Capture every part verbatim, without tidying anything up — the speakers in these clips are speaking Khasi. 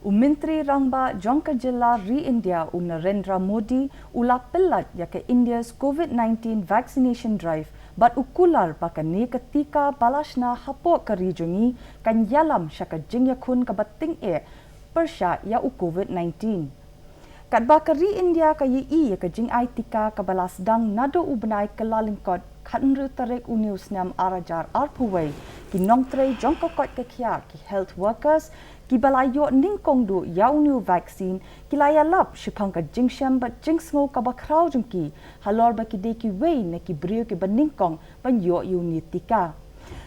U Myntri Rangbah jong ka jylla ri India u Narendra Modi u la pynlait ïa ka India's COVID nineteen vaccination drive bad u kular ba kane ka tika ba la shna hapoh ka ri jong ngi kan ïalam sha ka jingïakhun kaba tyngeh pyrshah ïa u COVID nineteen. Katba ka ri India ka ïohi ïa ka jingai tika kaba la sdang naduh u bnai Kyllalyngkot khathynriew tarik une u snem ar hajar arphew wei, ki nongtrei jong ka koit ka khiah, ki health workers, kiba la ïoh nyngkong duh ïa une u vaccine, ki la ïalap shaphang ka jingshem bad jingsngew kaba khraw jong ki halor ba ki dei kiwei na ki briew kiba nyngkong ban ïoh ïa une u tika.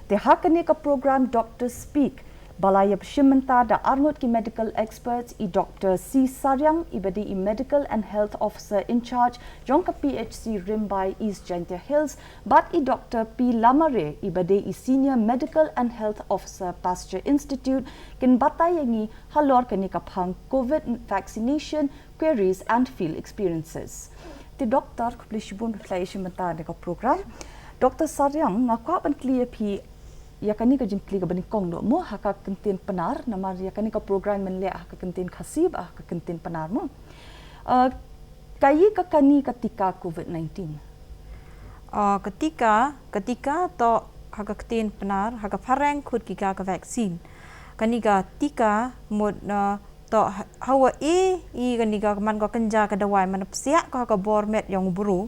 Te ha kane ka program Doctor Speak ba la ïa shim bynta da arngut ki medical experts, i Doctor C Sariang iba dei i Medical and Health Officer in Charge jong ka P H C Rymbai East Jaintia Hills, bad i Doctor P Lamare iba dei i Senior Medical and Health Officer Pasteur Institute, kin batai ïa ngi halor kane ka phang COVID vaccination queries and field experiences. Te Doctor, khublei shibun ba phi la ïa shim bynta ha kane ka program. Doctor Sariang, nga kwah ban kylli ïa phi ïa kane ka jingkylli kaba nyngkong noh mo ha ka kyntien Pnar, namar ïa kane ka program mynleh ha ka kyntien Khasi bad ha ka kyntien Pnar mo. Uh, kaei ka kani ka tika COVID nineteen? Uh, ka tika, ka tika to ha ka kyntien Pnar, ha ka phareng khut ki ka ka vaccine. Kani ka tika mut, uh, to ha-, hawa e i kani ka man ka kynja ka dawai man psiah ka ha ka bor met jong u bru.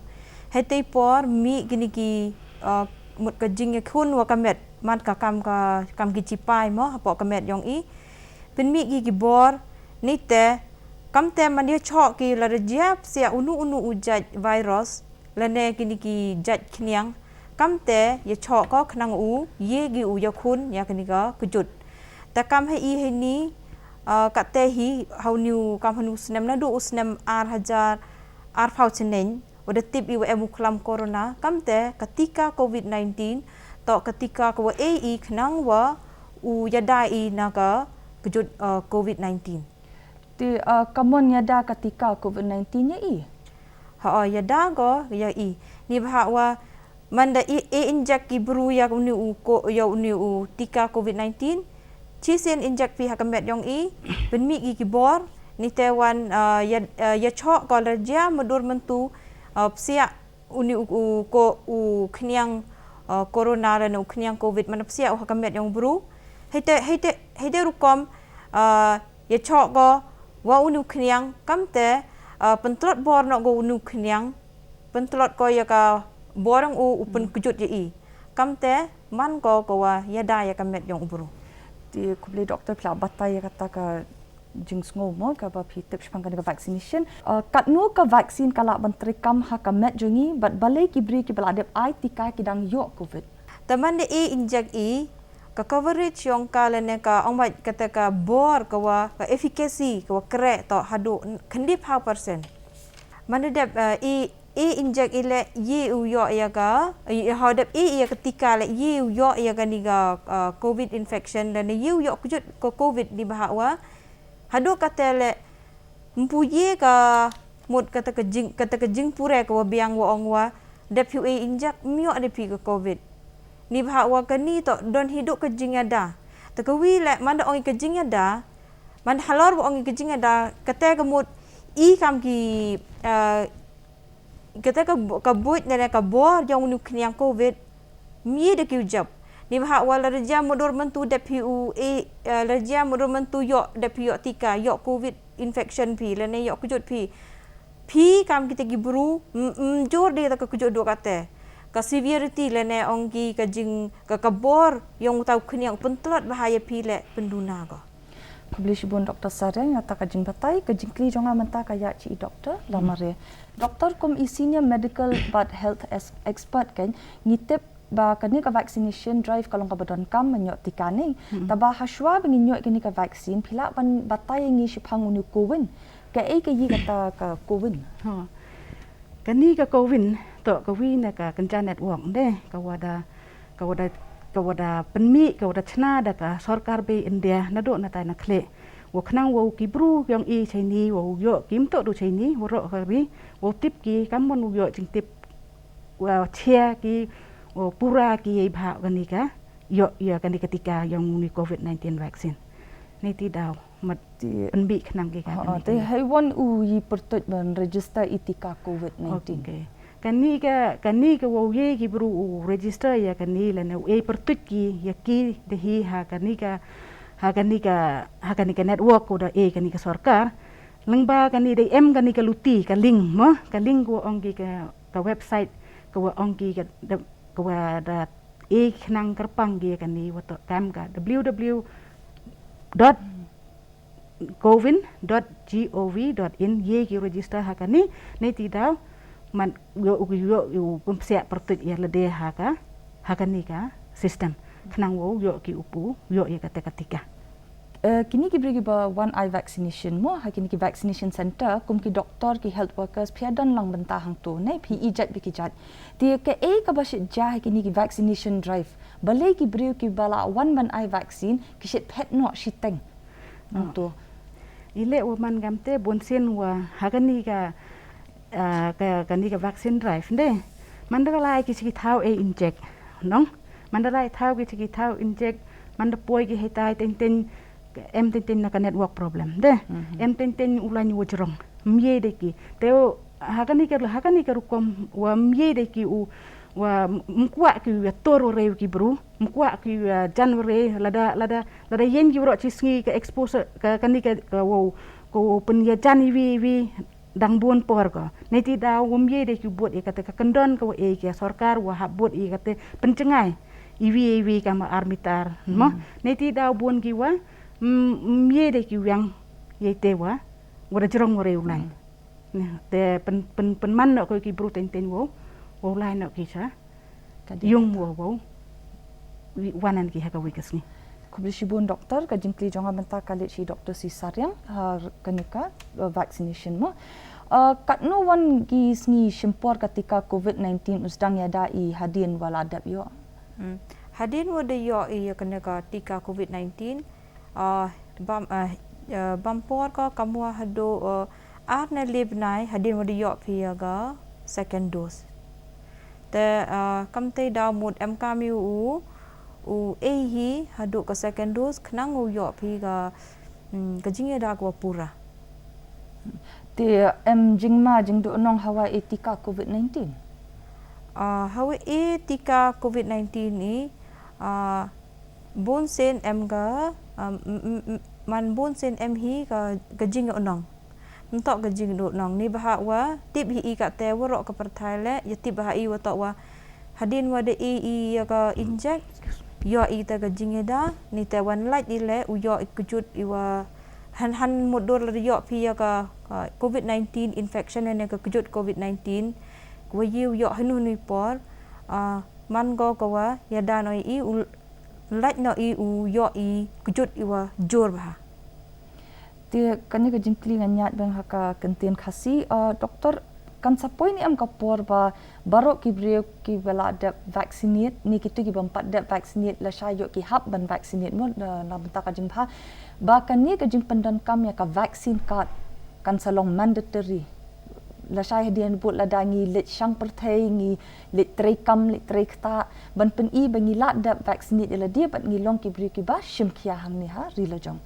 Hei te por mih kini ki, uh, mut ka jingïakhun wa ka met man ka kam ka, kam ki chipai mo hapoh ka met jong i. Pynmih ki ki bor, ni te, kam te man ïa choh ki lada jia psiah unu unu u jait virus, lane kini ki jait khniang, kam te ïa choh ko khnang u ïa ki u ïakhun ïa kani ka kjut. Ta kam ha i ha ni, uh, ka te hi ha u ni u kam ha u snem naduh u snem ar hajar arphew chneng, wa da tip i wa em u khlam corona, kam te ka tika COVID nineteen to ka tika ka wa e i khnang wa u ïada i na ka kjut, uh, COVID nineteen. Te, uh, ka mon ïada ka tika COVID nineteen ïa i? Ha, uh, ïada ko ïa i. Ni ba ha wa man da i, e injek ki bru ïa u ni u ko, ïa u ni u tika COVID nineteen. Chi sien injek phi ha ka met jong i, pynmih ki ki bor, ni te wan, uh, ïa, uh, ïa choh ko lada jia mudur myntu, uh, psiah u ni u, u ko u khniang, uh, corona lane u khniang COVID man psiah u ha ka met jong u bru. Hei te, hei te, hei te rukom, uh, ïa choh ko wa u ni u khniang, kam te, uh, pyntlot bor noh ko u ni u khniang, pyntlot ko ïa ka bor jong u, u pynkjut ïa i. Kam te man ko ko wa ïada ïa ka met jong u bru. Te khublei Doctor phi la batai ïa kata ka jingsngew mo kaba phi tip shaphang kane ka vaccination. Uh, katno ka vaccine ka lah ban treikam ha ka met jong i bad balei ki briew kiba la dep ai tika ki dang ïoh COVID? Ta man da e injek i, ka coverage jong ka lane ka ong bad kata ka bor ka wa ka efficacy ka wa kre to haduh khyndai phew percent. Man da dep, uh, i i injek i le ïa u ïoh ïa ka, i, i ha dep i ïa ka tika le ïa u ïoh ïa kani ka, uh, COVID infection lane ïa u ïoh kjut ka COVID ni ba ha wa. Haduh kata le mpu ïa ka mut kata ka jing, kata ka jingpure ka wa biang wa ong wa dep phi u e injek ym ïoh dep phi ka COVID. Ni ba ha wa kani to don hi duh ka jingïada. Ta ka wi le man da ong i ka jingïada, man halor wa ong i ka jingïada, kata ka mut i kam ki, uh, kata ka bu-, ka buit ne ka bor jong u ni u khniang COVID, mi da ki u jop. Ni ba ha wa lada jia mudur myntu dep phi u e, eh, lada jia mudur myntu ïoh dep phi ïoh tika, ïoh COVID infection phi, lane ïoh kjut phi. Phi kam kita ki bru, m-, m-, jur di ta ka kjut duh kata. Ka severity lane ong ki ka jing, ka, ka bor jong u ta u khniang pyntlot ba ha ïa phi le pynduna ko. Khublei shibun Doctor Sariang ïa ta ka jingbatai, ka jingkylli jong nga mynta ka ïa chi i Doctor Lamare. Doctor, kum i senior medical bad health es-, expert kan, ngi tip ba kane ka vaccination drive ka long kaba donkam ban ïoh tika ne. Taba ha shuwa ba ngin ïoh kane ka vaccine, phi lah ban batai ïa ngi shaphang u ni u CoWIN. Kaei ka ïa kata ka CoWIN? Ha. Kani ka CoWIN to ka wi na ka kynja network de, ka wa da, ka wa da, ka wa da pynmih, ka wa da chna da ka sorkar bei India naduh na tai na khlieh. Wa khnang wa u ki bru yong i chaini, wa u ïoh kim to du chaini, wa roh ka ri, wa u tip ki kam mon u ïoh jingtip, wa chia ki, wa pura ki ei bha kani ka, ïoh ïa kani ka tika yong u ni COVID nineteen vaccine. Ni ti daw. mat pynbit khnang ki ka. Te hei wan u yi pyrtuit ban register i tika covid nineteen. Kani ka, kani ka wow ye ki bru u register ya kani lane u e pyrtuit ki ya ki da hi ha kani ka, ha kani ka, ha kani ka network u da e kani ka sorkar. Lyngba kani da em kani ka luti ka link mo, ka link ka wa ong ki ka, ka website ka wa ong ki ka, ka wa da e khnang kyrpang ki ya kani wa toh kam ka w w w dot govin dot gov dot in ye ki register ha kani. Nei ti daw man yo u yo u pumsiak pyrtuit ya lade ha ka, ha kani ka system khnang wow yo ki upu yo ya ka te ka tika. Kini ki bri ki ba wan ai vaccination mo ha kini ki vaccination center kum ki doktor ki health workers phi don lang bynta hangto ne phi i jat bi ki jat. Ti ka e ka ba shit ja ha kini ki vaccination drive balei ki bri ki ba la wan ban ai vaccine ki shit phet no shiteng. Nangto. Ile wa man gam te bun sin wa ha kani ka, ka kani ka vaccine drive de. Man da lai ki chi ki thau e inject nong. Man da lai thau ki chi ki thau inject man da poi ki hetai teng teng em teng teng na ka network problem de. Em teng teng u lain wa jrong mye de ki te ha kani ka, ha kani ka rukom wa mye de ki u wa mkwak ki wa tor wa rei ki bru mkwak ki wa jan wa rei lada, lada, lada yen ki wrok chi sngi ka expose ka kani ka, ka wow, ka wow pyn ya jan iwi iwi dang bun por ko. Nei ti daw wom ye de ki bot i kate ka kendon ka wa e ki sorkar wa hap bot i kate penchengai iwi iwi ka ma armitar mo. Nei ti daw bun ki wa m ye de ki wiang ye te wa wa da jrong wa rei u lain. Te pen, pen, pen man no ko ki bru teng teng wow wow lain no ki cha yung wow wow wan an ki ha ka wi ka sngi. Khublei shibun doktor ka jingkli jong nga mynta ka leit shi doktor si sariang ha kani ka vaccination mo. Katno wan ki sngi shim por ka tika covid nineteen u sdang ya da i hadien wa la dep yo. Hadien wa da yo i ya kani ka tika covid nineteen bam, bam por ka kamwa hado ar na le bnai hadien wa da yo phi ya ka second dose. Te kam te da mut em kam yu u u e hi hado ka second dose khnang u yo phi ka, ka jingya da ka wa pura. Te em jingma jingdo nong hawa e tika covid nineteen. Hawa e tika covid nineteen i bun sen em ka man bun sen em hi ka, ka jingya nong. Ntok ka jingdo nong ni bahak wa tip hi i ka te wa rok ka perthai le ya tip bahak i wa tok wa hadien wa de i i ya ka inject yo i te ka jingya da ni te wan lait i le u yo i kejut i wa han han mudur le yo phi ya ka covid nineteen infection ne ka kejut covid nineteen wa yi u yo hanu ni por man go ka wa ya da no i u lait no i u yo i kejut i wa jur bah. Te kani ka jingkli nga nyat beng ha ka kentien Khasi doktor kan sa poi ni em ka por ba barok ki briew ki ba la dep vaccinate ni ki tu ki bam pat dep vaccinate la sha yo ki hap ban vaccinate mo na bynta ka jingbha ba kani ka jingpyndonkam ya ka vaccine card kan sa long mandatory. La shai hadien bud la da ngi leit shang pyrthei ngi leit trei kam leit trei kta ban pyn i ba ngi la dep vaccinate ila dia bad ngi long ki briew ki ba shim khia hangne ha ri la jong.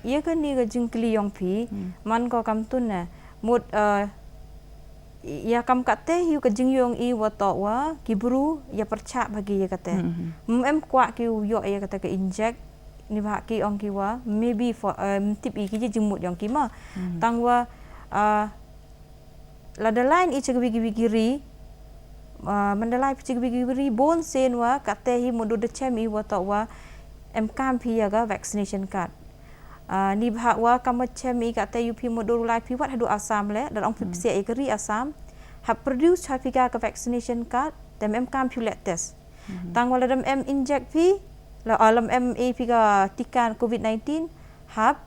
Ia kani ka jingkli yong phi man ko kam tun ne mut ia kam kate hiu ka jingyong i wa to wa ki bru ia pyrchah bagi ia kate. Em kwah ki u ioh ia kate ka inject ni ba ki ong ki wa maybe for em tip i ki jingmut yong ki ma tang wa lada lain i cha ka wiki wiki ri man da lai phi cha ka wiki wiki ri bun sen wa kate hi mut da chem i wa to wa em kam phi ia ka vaccination card. Ni ba wa kam chem i kate u phi mut da lai phi wat hadu Assam le da ong phi phi ia ka ri Assam hap produce cha phi ka vaccination card tem em kam phi let test. Tang wa la dem em inject phi la alam em e phi ka tika covid nineteen hap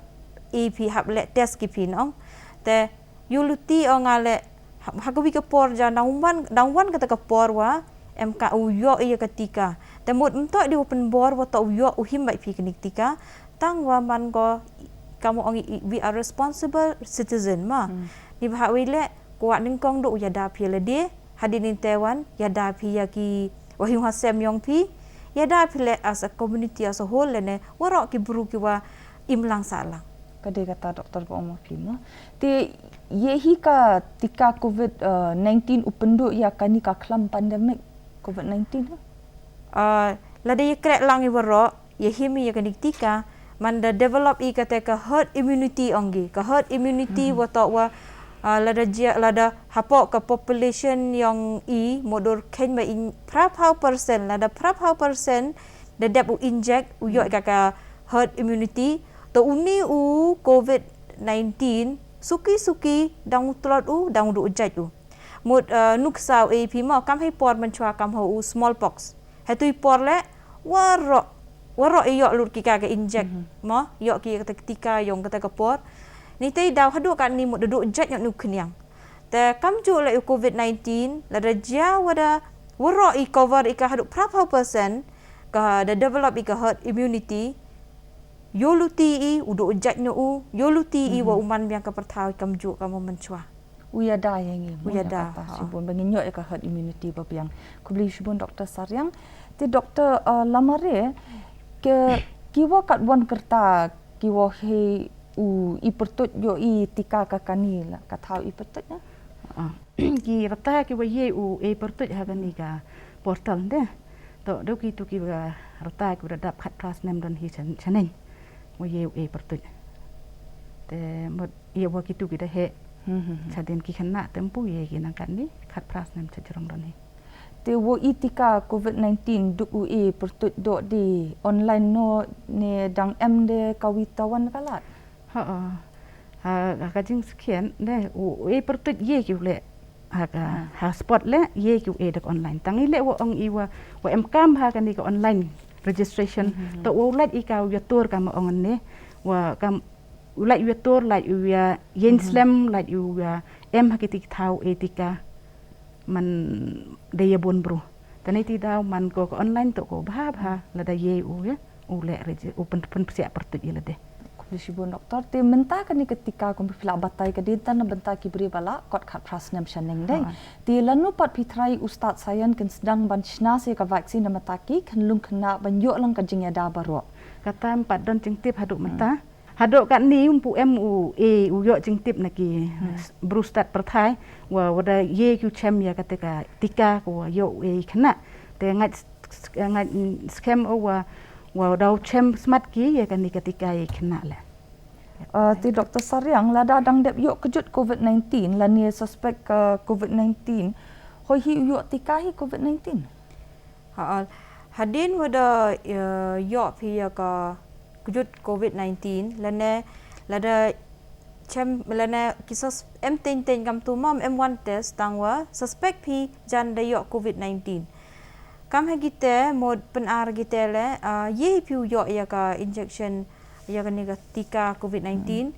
e phi hap let test ki phi nong te yu luti ong ale ha ka wi ka por ja nang wan nang wan kata ka por wa em ka u ioh ia ka tika te mut mto di u pynbor wa to u ioh u him bai phi ka nik tika tang wa man ko kam ong we are responsible citizen ma ni ba ha wi le ko wa nyngkong do u ia da phi la die hadien in te wan ia da phi ia ki wa hiu ha sem yong phi ia da phi le as a community as a whole le ne wa ro ki bru ki wa im lang sah lang. Ka dei kata doktor ba ong ma phi mo. Te ïa hi ka tika covid nineteen u pynduh ïa kane ka khlam pandemic covid nineteen ha? Lada ïa kreh lang i waroh ïa him ïa kane ka tika man da develop i kata ka herd immunity ong ki. Ka herd immunity wa toh wa lada jia lada hapoh ka population yong i mutdur khein ba in phraphaw percent lada phraphaw percent da dep u inject u ïoh ka ka herd immunity. To uni u covid nineteen suki suki dang u tlot u dang u duh jait u. Mut nuksa u A P mo kam hei por mynchwa kam ho u smallpox. Hei tu i por le waroh waroh i ïoh lut ki ka ka inject mo ïoh ki ka tika yong kata ka por. Ni tei daw haduh ka ni mut duh jait ïoh nu khniang. Te kam ju le u covid nineteen lada jia wada waroh i cover i ka haduh phraphaw percent ka da develop i ka herd immunity. Yo luti i u duh jait no u yo luti i wa u man biang ka pyrthaw i kam ju ka mo mynchwa. U ïada ïa ngi u ïada shibun ba ngi ñoh ïa ka herd immunity ba biang. Khublei shibun doktor Sariang. Te doktor Lamare ke ki wa kat wan kerta ki wa he u i pertut yo i tika ka kani la ka thaw i pertut na. Ki rta ki wa ye u e pertut ha kani ka portal de. To do ki tu ki wa rta ki wa dap khat pras nem don hi chaneng. Wa ye u e pertut. Te mot Ïa wa kitu ki da heh. Chadien ki khynnah te mpu ïa ki nang katni khat phra snem cha jrong don hi. Te wa i tika covid nineteen duk u i pyrtuid doh di online noh ne dang em de kawi tawan ka lad? Ha ha ka jingskhem de u i pyrtuid ïa ki u leh ha ka ha spot leh ïa ki u i dak online. Tang i leh wa ong i wa wa em kam ha kani ka online registration. To wa u lait i ka u ïatur ka ma ong ne wa kam u lait u ïatur lait u ïa ïeng slem lait u ïa em ha ki ti thaw e tika man de ïa bun bru. Tani ti daw man ko ka online to ko bha bha lada ïa u ïa u leh reje u pyn pyn psiah pyrtuid ïa lade. Khublei shibun doktor. Te mynta kani ka tika kum phi lah batai ka dei tang na bynta ki briew ba lah kot khatphra snem shaneng dei. Te lano pat phi trai u stad saian kin sdang ban shna se ka vaccine na mynta ki khyllung khynnah ban ïoh lang ka jingïada baroh. Kata em pat don jingtip haduh mynta. Haduh katni um pu em u e u ïoh jingtip na ki bru stad pyrthai wa wada ye ki u chem ïa kata ka tika ko wa ïoh u e khynnah. Te ngait ngait skhem o wa wa daw chem smat ki ïa kani ka tika e khynnah le. Te doktor Sariang lada dang dep ïoh kjut covid nineteen lane suspect ka covid nineteen hoi hi u ïoh tika hi covid nineteen. Ha hadien wada ïoh phi ïa ka kjut covid nineteen lane lada chem lane ki sus em teng teng kam tu mom em wan test tang wa suspect phi jan da ïoh covid nineteen. Kam ha kite mot pynar kite le ïa hi phi u ïoh ïa ka injection ïa kani ka tika covid nineteen.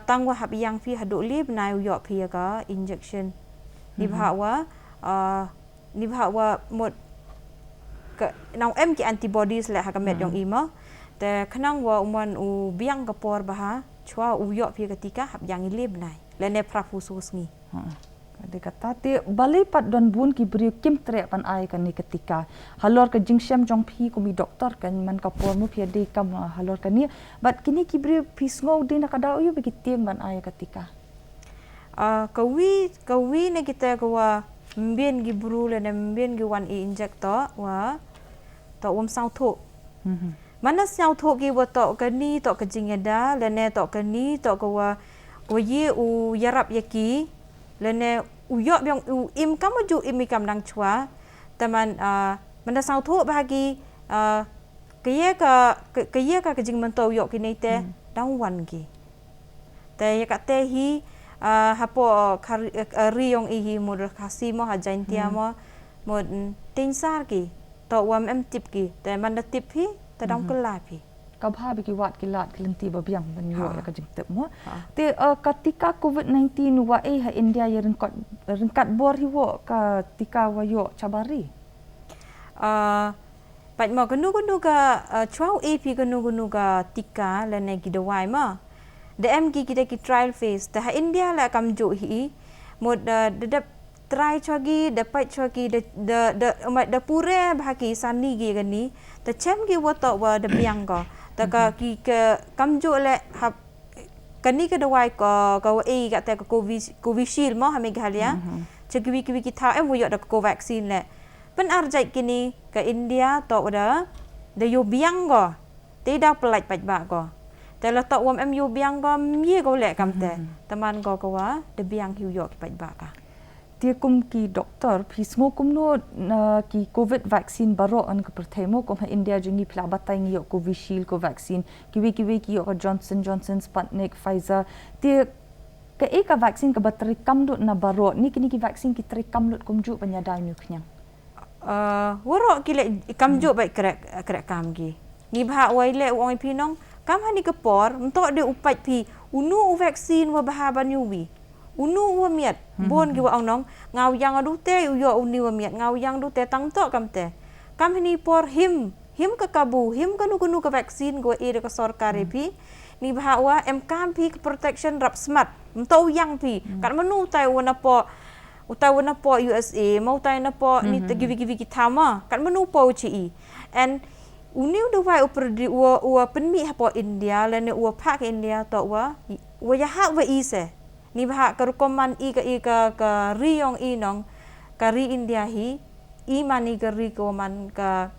Tang wa hap ïang phi haduh li bnai u ïoh phi ïa ka injection. Ni bha wa ni bha wa mot ka nang em ki antibodies le ha ka met yong i ma. Te khnang wa u man u biang ka por bha chwa u ïoh phi ka tika hap ïang i li bnai lane phra phu su sngi. Ka dei kata te balei pat don bun ki briew kim treh ban ai kani ka tika. Halor ka jingshem jong phi kum i doktor kan man ka por mu phi dei kam halor kani. Bad kini ki briew phi sngew dei na ka daw ïa ba ki tieng ban ai ka tika. Ka wi ka wi na kita ka wa mbien ki bru lane mbien ki wan i injek to wa to wam sngewthuh. Mana sngewthuh ki wa to kani to ka jingïada lane to kani to ka wa wa ye u yarap ya ki lane u yok biang u im kam u ju im i kam dang chwa. Taman mana sngewthuh ba ki ka ye ka ka ye ka ka jingmyntoi u yok ki nei te dang wan ki. Te ïa kate hi hapoh ri yong i hi mut Khasi mo ha Jaintia mo mut tingsar ki to wam em tip ki te man da tip hi te dang kylla phi. Ka bha ba ki wad ki lad ki lynti ba biang ban ïoh ïa ka jingtip mo. Te ka tika covid nineteen wa ei ha India ïa ryngkat ryngkat bor hi wo ka tika wa ïoh chabar ri. Pait mo kano kano ka chwa u A P kano kano ka tika lane ki dawai mo. Da em ki kita ki trial phase te ha India la kam ju hi mut da dep try chwa ki da pait chwa ki da da da pure bha ki sani ki kani. Da chem ki wa to wa da biang ko Ta ka ki ka kamjooh leh hap kani ka dawai ka ka wa ei ka te ka Covi- Covishield mo ha Meghalaya. Cha kiwi kiwi ki thaw em wa yoh da ka Covaxin leh. Pyn ar jait kini ka India toh wa da da yoh biang ko. Te da pynlait paidbah ko. Te la toh wam em yoh biang ko mye ko leh kam te. Taman ko ka wa da biang hi u yoh ki paidbah ka. Te kum ki doktor, phi sngew kumno na ki Covid vaccine baroh ha ka pyrthei mo, kum ha India jong ngi phi la batai ngi ïoh Covishield, Covaxin, kiwei kiwei ki ïoh ka Johnson Johnson, Sputnik, Pfizer. Te kaei ka vaccine kaba trei kam lut na baroh, ne kine ki vaccine ki trei kam lut kumjuh ban ïada ïa u khñiang? Uh, waroh ki leh kamjuh bad krek krek kam ki. Ngi bha wai leh u ong ïa phi nong, kam hani ka por, mynta dei u pait phi, unu u vaccine wa bha ban ïa u wi. Unu u wa miat, bun ki wa ong nong, nga u ïang du te u ïoh uni wa miat, nga u ïang du te tang to kam te. Kam hani por him, him ka kabu, him kanu kanu ka vaccine ko e da ka sorkar ïa phi. Ngi bha wa em kam phi ka protection rap smat. Mynta u ïang phi, kat manu tai u na po utai wa na po U S A, ma utai na po ni te kiwi kiwi ki thaw ma. Kat manu po u chi i. And uni u dawai u perdi u u pynmih ha po India, lane u phah ka India to wa wa ya ha wa i se. Ni bha ka rukom man i ka i ka ka ri yong i nong ka ri India hi i man i ka ri ko man ka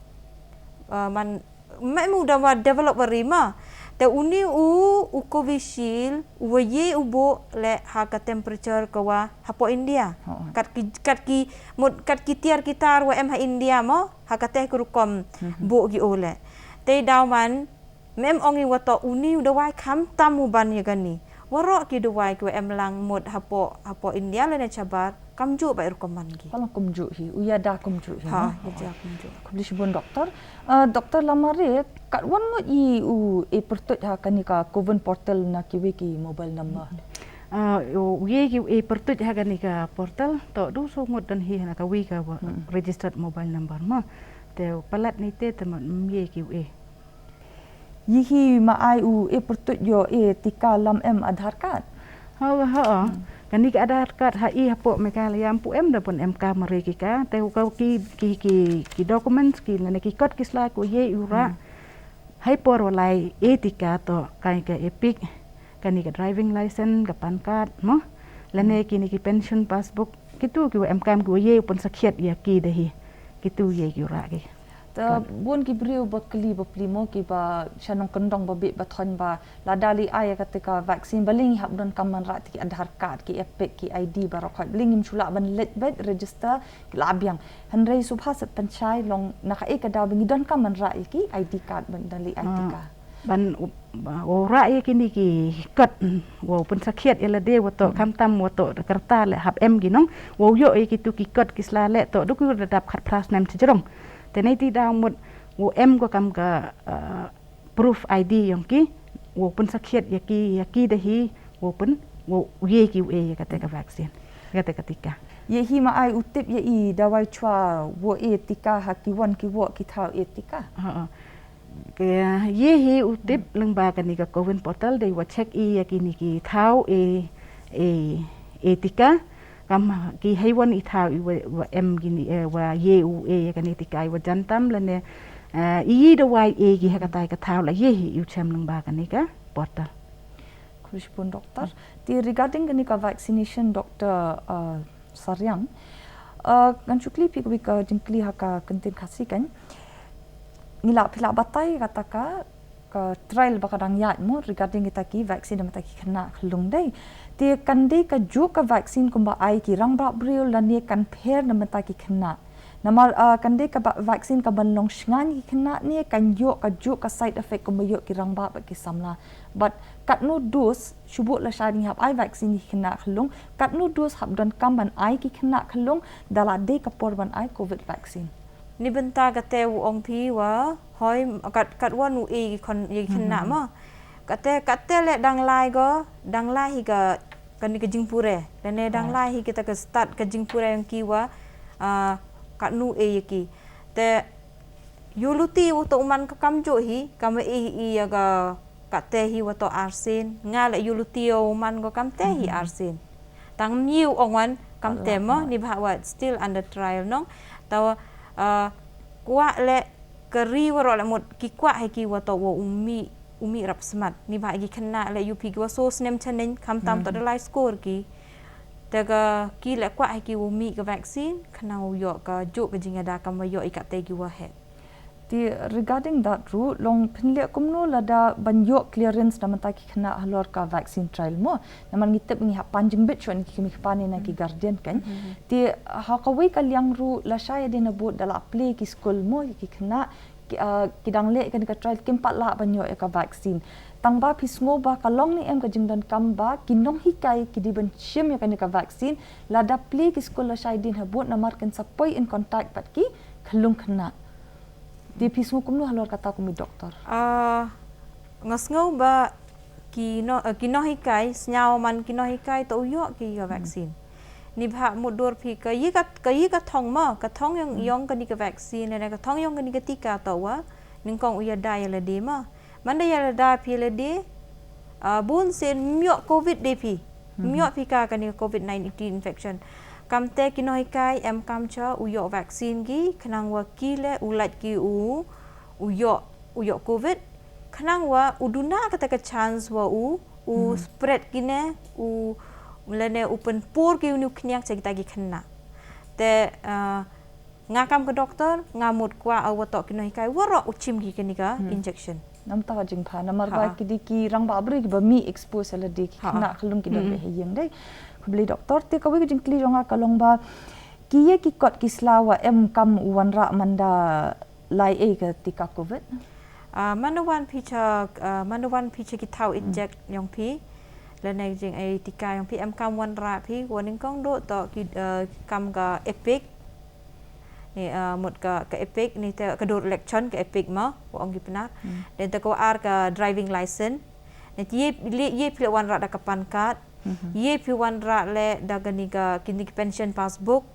uh, man Mem u da wa develop wa rima. Te uni u u Covishield u wa ye u bo le ha ka temperature ka wa ha po India. Kat ki kat ki mut kat ki tiar ki tar wa em ha India mo ha ka teh ka rukom bo ki o le. Te daw man mem ong i wa to uni u dawai kham tam u ban ya gani. Waroh ki dawai ki wa em lang mut ha po ha po India le ne chabar kam ju ba rukom man ki. Palang kumjuh hi, u ya da kumjuh hi. Ha, u ya da kumjuh. Khublei shibun doktor. Uh, doktor Lamare, kat wan ngut i u e pertuit ha kani ka Coven portal na kiwi ki mobile number. Uh, u ye ki e pertuit ha kani ka portal to du so ngut dan hi na kawi ka registered mobile number ma. Te palat ni te te ma ye ki u e. Yi hi ma ai u e pertuit yo e tika lam em Aadhaar card. Ho ho. Kani ka Aadhaar card ha i hapoh Meghalaya pu em da pun em ka mare ki ka te u ka ki ki ki ki documents ki lane ki kot ki sla ko ye u ra. Hai por walai e tika to kai ka EPIC kani ka driving license ka PAN card mo lane kini ki pension passbook kitu ki wa em kam ki wa ye u pun sakhiat ya ki da hi kitu ye ki u ra ki. Ta bun ki briew ba kli ba pli mo ki ba shanong kendong ba bit ba thon ba lada li ai ka te ka vaccine ba ling hap don kam man ra ti ki Aadhaar card ki EPIC ki ID ba rakhoi ba ling im chula ban let bet register ki la biang. Hynrei subha sat panchai long na ka e ka daw ba ngi don kam man ra ki ID card ban da li ai ti ka. Ban u ra ya kini ki kot wa pun sakhiat ya lade wa to kam tam wa to kerta le hap em gi nong wa yo ya ki tu ki kot ki sla le to du ki da dap khat pras nem chijrong. Te nei ti daw mut wa em ko kam ka proof ID yong ki wa pun sakhiat ya ki ya ki da hi wa pun wa ye ki wa ya kate ka vaccine kate ka tika. Ye hi ma ai u tip ya i dawai chwa wa e tika ha ki wan ki wa ki thaw e tika. Ha. Ye hi u tip leng ba kani ka Coven portal dei wa check i ya kini ki thaw e e e tika. Kam ki hei wan i thaw i wa em kini wa ye u e ya kani tika i wa jantam lane i da wai e ki ha katai ka thaw la ye hi u chem leng ba kani ka portal. Khublei shibun doktor. Ti regarding kani ka vaccination doktor Sariang. Uh, ngan shu kli phi ka jingkli ha ka kyntien Khasi kan. Ngi la phi la batai kata ka ka trial ba ka dang ïaid mo regarding kita ki vaccine na mata ki khynnah khlung dei. Te kan dei ka juk ka vaccine kumba ai ki rangbah briew lane kan pher na mata ki khynnah. Namar uh, kan dei ka vaccine ka ban long shngan ki khynnah ne kan ïoh ka juk ka side effect kumba ïoh ki rangbah ba ki samla. But katno dose shubuh la shai ding hap ai vaccine ki khynnah khlung, katno dose hap don kam ban ai ki khynnah khlung da la dei ka por ban ai covid vaccine. Ni bynta kate u ong phi wa hoi kat kat wan u e ki khon ye ki khynnah ma. Kate kate le dang lai go dang lai hi ka kani ka jingpure lane dang lai hi kita ka start ka jingpure yang ki wa katno e ye ki. Te Yu luti u to u man ka kam ju hi kam e hi ya ka kate hi wa to arsin nga le yu luti u man ko kam te hi arsin. Tang mi u ong wan kam te mo ni bha wa still under trial nong. Tawa kwa le kari wa ro le mut ki kwa he ki wa to wa u mi u mih rap smat. Ni ba ki khynnah leh U P ki wa so snem chaneng, kham tam to da lai skur ki. Te ka ki leh kwah ha ki u mih ka vaccine, khnang u yoh ka juk ka jingada kam wa yoh i kate ki wa heh. Te regarding that ruh, long pynleh kumno lada ban yoh clearance na mynta ki khynnah halor ka vaccine trial mo. Namar ngi tip ngi hap pan jingbit shuwa na ki kmie kpa ne na ki guardian kan. Te ha kawei ka liang ruh lashai hadien habud da la plie ki skul mo ki khynnah ki, ah, ki dang leh kane ka trial kim pat lah ban yoh ïa ka vaccine. Tang ba phi sngew ba ka long ne em ka jingdonkam ba ki nonghikai ki dei ban shim ïa kane ka vaccine lada plie ki skul lashai hadien habud namar kin sa poi in contact bad ki khyllung khynnah. Te phi sngew kumno halor kata kum i doktor? Ah, nga sngew ba ki no, eh, ki nonghikai, sngew man ki nonghikai to u yoh ki ïa vaccine. Ni ba mut dur phi ka ïa ka, ka ïa ka thong ma, ka thong yong, yong kane ka vaccine, ne ka thong yong kane ka tika to wa, nyngkong u ïada ïa lade ma. Man da ïalada phi lade, ah, bun sien ym yoh covid de phi. Ym yoh phi ka kane ka covid nineteen infection. Kamte ki nonghikai em kam cha u yoh vaccine ki, khnang wa ki leh u lait ki u, u yoh, u yoh covid. Khnang wa u duna kata ka chance wa u, u spread kine, u lane u pynpur ki u ni u khniak cha kita ki khynnah. Te, ah, nga kam ka doktor, nga mut kwah wa to ki nonghikai, waroh u shim ki kane ka injection. Namar ta jingpha, namar ba ki dei ki rangbah briew ki ba mih expose ïa lade ki khynnah khyllung ki don beit ha ïing dei. Khublei doktor, te kawei ka jingkylli jong nga ka long ba ki ïa ki kot ki sla wa em kam u wanrah man da lai ei ka tika covid? Ah, man da wan phi cha, ah, man da wan phi cha ki thaw inject yong phi. Lane jingei tika yong phi em kam wanrah phi, wa nyngkong doh to ki, ah, kam ka EPIC. Ni, ah, mut ka, ka EPIC ni te ka dur election ka EPIC ma, wa ong ki Pnar. Then te ka wa ar ka driving license. Ni te ïa phi leh, ïa phi leh wanrah da ka PAN card. Ïa phi wanrah leh da kane ka, kine ki pension passbook.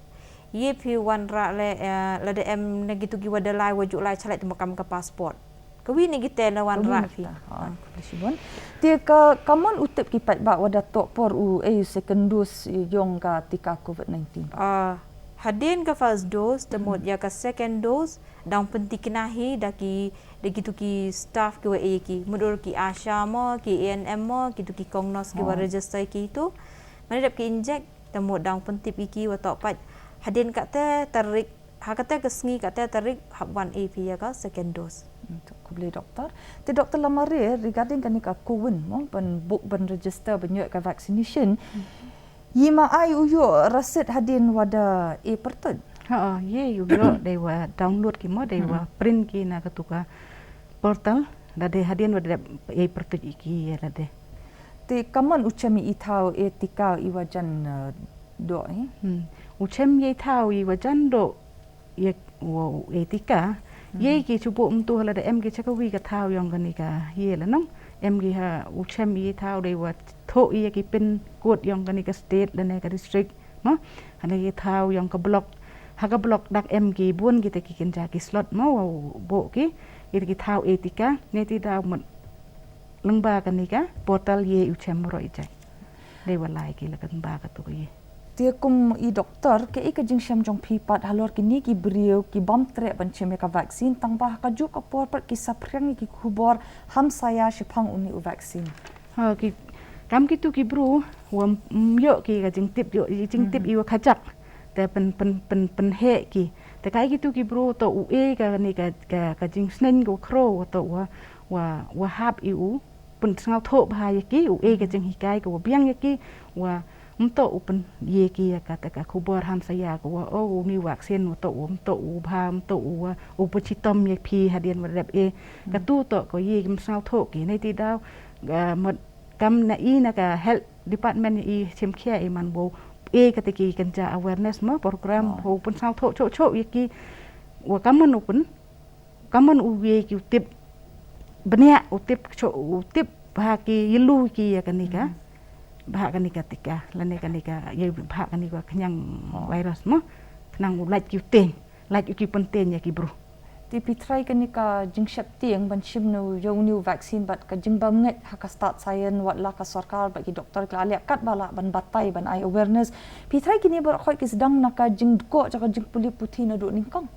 Ïa phi wanrah leh, eh, lada em na kitu ki wa da lai wa ju lai chalai te ma kam ka passport. Kawi ne kita na wanrah phi. Khublei shibun. Te ka, kamon u tip ki paidbah wa da toh por u ei u second dose yong ka tika covid nineteen? Ah, hadien ka first dose, te mut ïa ka second dose, dang pyntikna hi da ki, da kitu ki staff ki wa ei ki, mut dur ki ASHA mo, ki ANM mo, kitu ki kong nurse ki wa register ki tu. Mane dep ki inject, te mut dang pyntip ïa ki wa toh pat. Hadien kate tarik, ha kate ka sngi kate tarik hap wan ei phi ïa ka second dose. Khublei doktor. Te doktor, lama re regarding kane ka CoWIN mo, ban book ban register ban ïoh ka vaccination. Ïa ma ai u ïoh rasit hadien wa da ei pyrtuid? Ha, ïa u ïoh dei wa download ki mo, dei wa print ki na katu ka portal, da dei hadien wa da ei pyrtuid ïa ki ïa da dei. Te kamon u chem ïa i thaw ei tika i wa jan, eh, doh, eh? Hmm. U chem ïa i thaw i wa jan doh ïa wa u ei tika. Ïa ki chubuh mynta lada em ki cha kawi ka thaw yong kane ka ïa la nong. Em ki ha u chem ïa i thaw dei wa thoh ïa ki pin code yong kane ka state lane ka district. Mo? Hane ki thaw yong ka block. Ha ka block dak em ki bun kita ki kynja ki slot mo wa u boh ki. Kita ki thaw ei tika. Ne ti da mut lyngba kane ka portal ïa u chem ro i jai. Dei wa lai ki la kan ba katu ka ïa. Te kum i doktor, kaei ka jingshem jong phi pat halor kine ki briew ki bym treh ban chem ïa ka vaccine, tang ba ha kajuh ka por pat ki saphriang ïa ki khubor hamsaia shaphang une u vaccine? Ha, ki, kam kitu ki briew wa ym ïoh ki ka jingtip, ïoh i jingtip i wa khajak. Te pyn, pyn, pyn, pynheh ki. Te kaei kitu ki briew to u ei kane ka, ka, ka jingsneng ka wa khraw wa to wa, wa, wa hap i u pynsngewthuh bha ïa ki, u ei ka jinghikai ka wa biang ïa ki, wa ym to u pyn ïa ki ïa kata ka khubor hamsaia ka wa, oh, une u vaccine wa to u ym to u bha, ym to u, uh, u pynchitom ïa phi hadien wa dep ei. Katu to ko ïa ki ym sngewthuh ki. Nei ti daw, uh, mut kam na i na ka health department i chemkhia i man wow ei kata ki kynja awareness mo program wow pynsngewthuh choh choh ïa ki wa kamon u pyn kamon u ïa ki u tip bniah u tip cho u tip bha ki ïa lu ki ïa kane ka bha kane ka tika lane kane ka ïa bha kane ka khñiang virus mo khnang u lait ki u teng lait u ki pynten ïa ki bru. Te phi trai kane ka jingsheptieng ban shim ne u ïa une u vaccine bad ka jingbam ngeit ha ka stad saian wat la ka sorkar bad ki doktor ki la leh katba lah ban batai ban ai awareness. Phi trai kine baroh khoit ki sdang na ka jingdkoh jong ka jingpule puthi naduh nyngkong.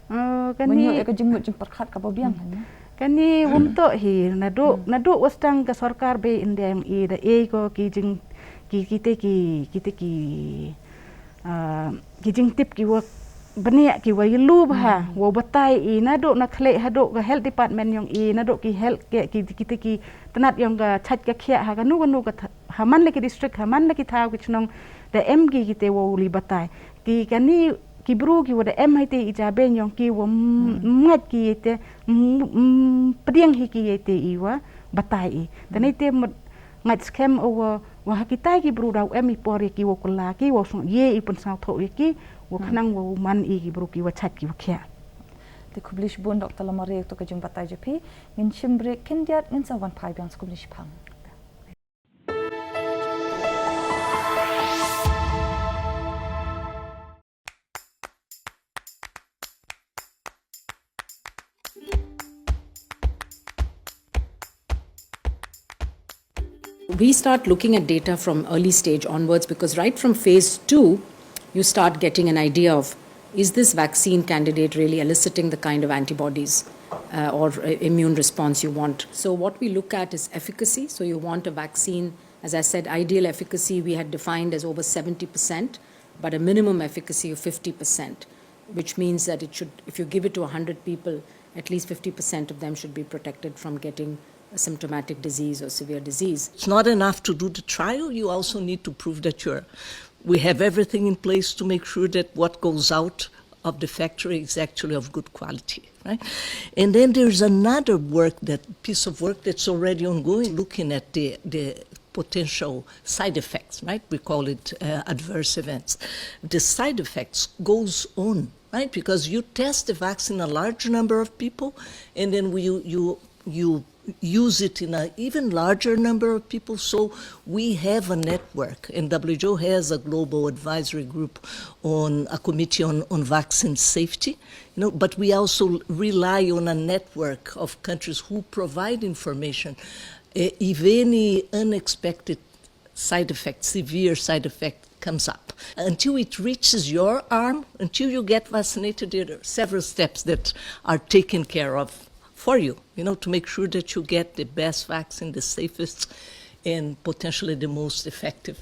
Eh, kane ïa ka jingmut jingpyrkhat kaba biang. Hmm. Kane wym toh hi, naduh, naduh wa sdang ka sorkar bei India yong i da ei ko ki jing, ki, kite ki, kite ki, ah, ki jingtip ki wa bniah ki wa ylu bha, wa batai i, naduh na khlei haduh ka health department yong i, naduh ki health ki, ki, kite ki tnat yong ka chait ka khiah ha kano kano ka th-, ha man la ki district, ha man la ki thaw ki chnong, da em ki kite wow li batai. Ki kani ki bru ki wa da em haite i jabieng yong ki wa m-, ngait ki ite, m-, m-, pdiang hi ki ite i wa batai i. Tani te mut ngait skhem o wa, wa ha kitai ki bru daw em i por ya ki wa kula ki, wa sung ye i pun sang thok ya ki, wa khnang wa man i ki bru ki wa chait ki wa khiah. Te khublei shibun Doctor Lamare to ka jingbatai jong phi, ngin shim break khyndiat, ngin sa wan phai biang sa khublei shiphang. We start looking at data from early stage onwards, because right from phase two, you start getting an idea of, is this vaccine candidate really eliciting the kind of antibodies, uh, or uh, immune response you want? So what we look at is efficacy. So you want a vaccine, as I said, ideal efficacy we had defined as over seventy percent, but a minimum efficacy of fifty percent, which means that it should, if you give it to a hundred people, at least fifty percent of them should be protected from getting a symptomatic disease or severe disease. It's not enough to do the trial, you also need to prove that you're, we have everything in place to make sure that what goes out of the factory is actually of good quality, right? And then there's another work, that piece of work that's already ongoing, looking at the, the potential side effects, right? We call it, uh, adverse events. The side effects goes on, right? Because you test the vaccine a large number of people, and then we, you, you, you use it in an even larger number of people. So we have a network, and W H O has a global advisory group on a committee on, on vaccine safety, you know, but we also rely on a network of countries who provide information, uh, if any unexpected side effect, severe side effect comes up. Until it reaches your arm, until you get vaccinated, there are several steps that are taken care of for you, you know, to make sure that you get the best vaccine, the safest, and potentially the most effective.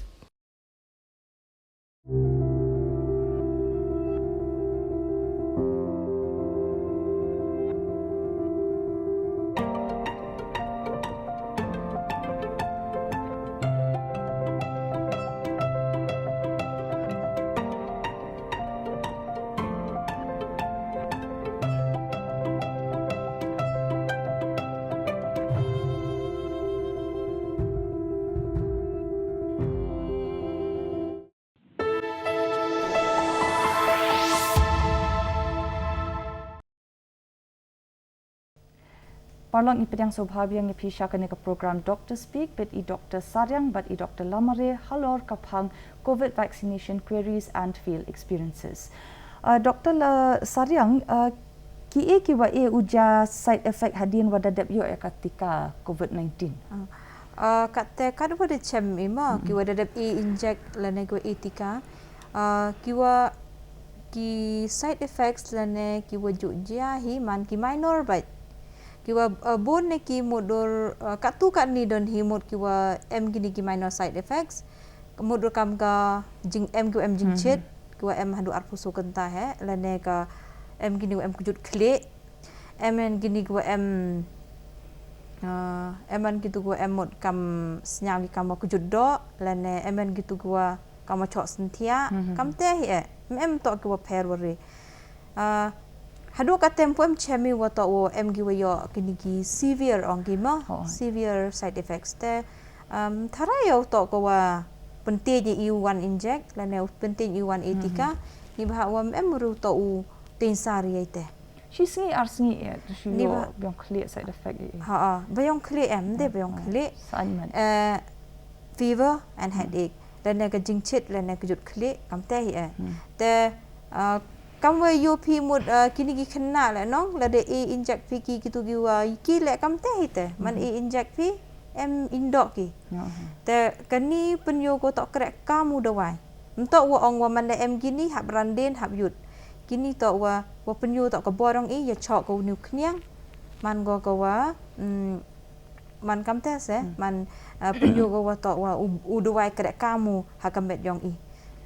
Paralok, ngi pdiang sngewbha biang ïa phi sha kane ka program Doctor Speak, bad i Doctor Sariang bad i Doctor Lamare halor ka phang COVID vaccination queries and field experiences. Uh, Doctor La-, Sariang, uh, ki ei ki wa ei u jia side effect hadien wa da dep ïoh ïa ka tika COVID nineteen? Uh, uh, katte katwa da chem i ma, ki wa da dep ei inject lane ki wa ei tika. Uh, ki wa ki side effects lane ki wa ju jia hi man ki minor bad ki wa, uh, bun ne ki mut dur, uh, katu katni don hi mut ki wa em kini ki minor side effects. Mut dur kam ka jing em ki wa em jingchit, ki wa em haduh arphew saw kynta hi, lane ka em kini wa em kjut khlieh. Em en kini ki wa em, uh, em en kitu ki wa em mut kam sñiaw ki kam wa kjut doh, lane em en kitu ki wa kam wa chok synthiah, kam te hi eh, em em toh ki wa pher wa ri. Ah, haduh ka tempo em chem i wa toh wa em ki wa ïoh kini ki severe ong ki ma, severe side effects te, um, tharai ïoh toh ka wa pyntiej i wan inject, lane pyntiej i wan ei tika, ni ba ha wa em em ru toh u tensar ïa te. Shi sngi ar sngi eh, shi ïoh biang khlieh side effect eh. Ha, ah, biang khlieh em, de biang khlieh. Sa'n man. Eh, fever and headache. Lane ka jingchit, lane kjut khlieh, kam te hi eh. Te, ah, kam wa ïoh phi mut, ah, kini ki khynnah le nong, lada ei inject phi ki kitu ki wa ki le kam te hi te. Man ei inject phi, em indoh ki. Te kani pynïoh ko toh krek kam u dawai. Mtoh wa ong wa man da em kini hap randin hap yut. Kini toh wa, wa pynïoh toh ka bor ong i, ïa chok ka u niu khniang. Man go ka wa, mm, man kam te se, man, uh, pynyu go wa to wa u, u duwai krek kamu ha ka met yong i.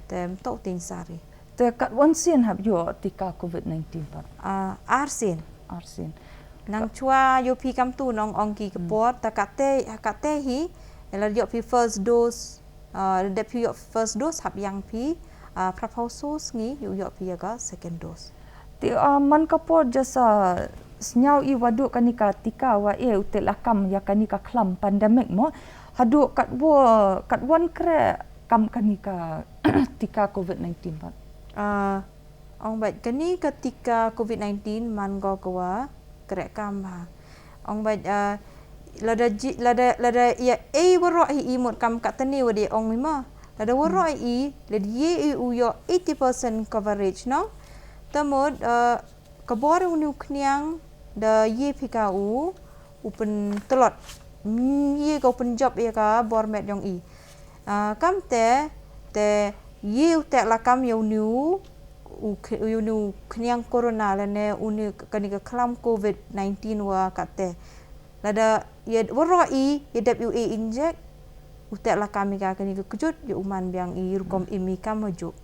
Te to tin sari. Te kat wan sien hap yo tika covid nineteen pat? Uh, ar sien. Ar sien. Nang chwa yo pi kam tu nong ong ki kepor, ta kate, kate hi, ela yo pi first dose, uh, de pi yo first dose hap yang pi, uh, prapau sos ngi, yo yo pi ya ka second dose. Ti, ah, man ka por jasa sniaw i wadu kani ka tika wa e u te lakam ya kani ka klam pandemic mo. Hadu kat wo, kat wan kre kam kani ka tika covid nineteen pat? Ah, ong bait kani ka tika covid nineteen man go ko wa kre kam ha. Ong bait, ah, lada ji, lada, lada ya e waro i i mut kam katani wadi ong mi ma. Lada waro i, lada ye i u yo eighty percent coverage no. Tamut, uh, ka bor u ni u khniang da ye phi ka u, u pyntlot. Mm, ye ka u pynjop ye ka bor met yong i. Uh, kam te, te ye u te lakam ye u ni u, u kh-, u ni u khniang corona lane u ni kani ka klam covid nineteen wa kate. Lada ye waro i, ye dep u e injek, u te lakam i ka kani ka kjut, ye u man biang i rukom i mi kam maju.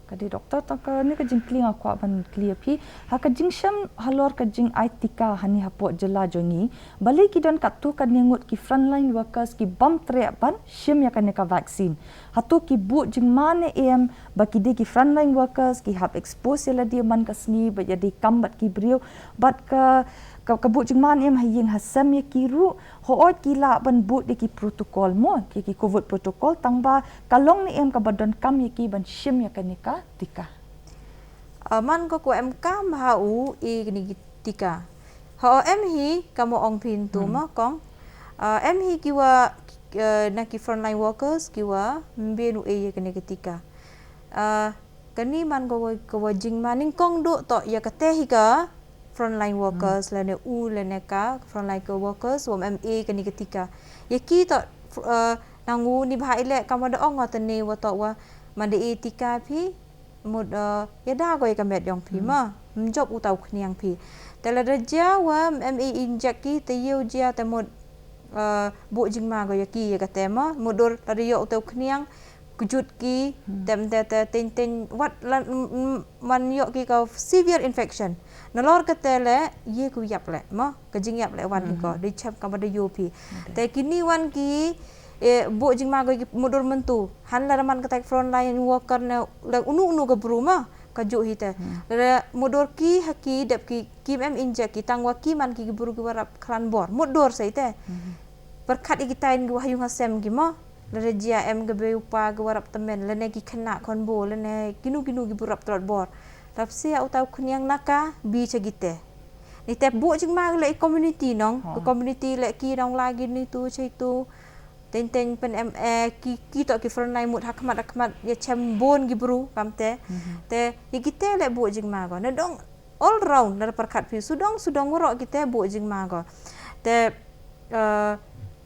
Kadi doktor, tang ka ni ka jingkling aku aban clear pi. Ha ka jingshem halor ka jing ai tika hani hapo jela jongi. Bali ki don katu ka ningut ki frontline workers ki bam tre ban shim ya kani ka vaccine. Hatu ki bu jingmane em ba ki di ki frontline workers ki hap expose ya la di man ka sngi ba ya di kam bat ki brio bat ka, ka, ka bu jingmane em ha ying ha sem ya ki ru. Ho ot ki la ban bu di ki protocol mo, ki, ki covid protocol tang ba ka long ni em ka ba don kam ya ki ban shim ya kani ka tika. Uh, man ko ko em kam ha u i kani ki tika. Ha o em hi ka mo ong pin tu ma kong. Uh, em hi ki wa, uh, na ki frontline workers ki wa mbien u e ya kani ki tika. Uh, kani man ko wa, ko wa jingma ning kong du to ya kate hi ka frontline workers lane u lane ka frontline ka workers wa em e kani ki tika. Ya ki to, uh, nang u ni bha ile ka ma da ong wa tani wa to wa man da e tika phi. Mut, uh, ya da go ya ka met yong phi ma. Mjop u tau khniang phi. Te la da jia wa em e injek ki te yeu jia te mut, uh, bu jingma go ya ki ya ka te ma. Mut dur la da yo u tau khniang kjut ki tem te te ten ten wat lan, mm, mm, man yo ki ka severe infection. Nalor ka te le ye ku yap le ma. Ka jingyap le wan ko. Di chep ka ba da yo phi. Te kini wan ki e, bu jingma go ki mudur mentu. Han la man kata frontline worker ne le unu unu ka bru ma ka ju hi te. Le mudur ki ha ki dep ki kim em injek ki tang wa ki man ki bru ki warap klan bor. Mudur sai te. Perkat i ki tain ki wahyu ha sem ki ma. Le jia em ka be upa ki warap temen. Le ne ki kena kon bo. Le ne kinu kinu ki burap trot bor. Lap sia utau khniang naka bi cha gite. Ni te bu jingma le i community nong. Ka community le ki nong lagi ni tu chai tu. Teng teng pen em, eh, ki, ki to ki frontline mut ha khmat ha khmat ya chem bun ki bru kam te. Te ya ki te le bu jingma go. Na dong all round na perkat phi sudong sudong waro ki te bu jingma go. Te, eh,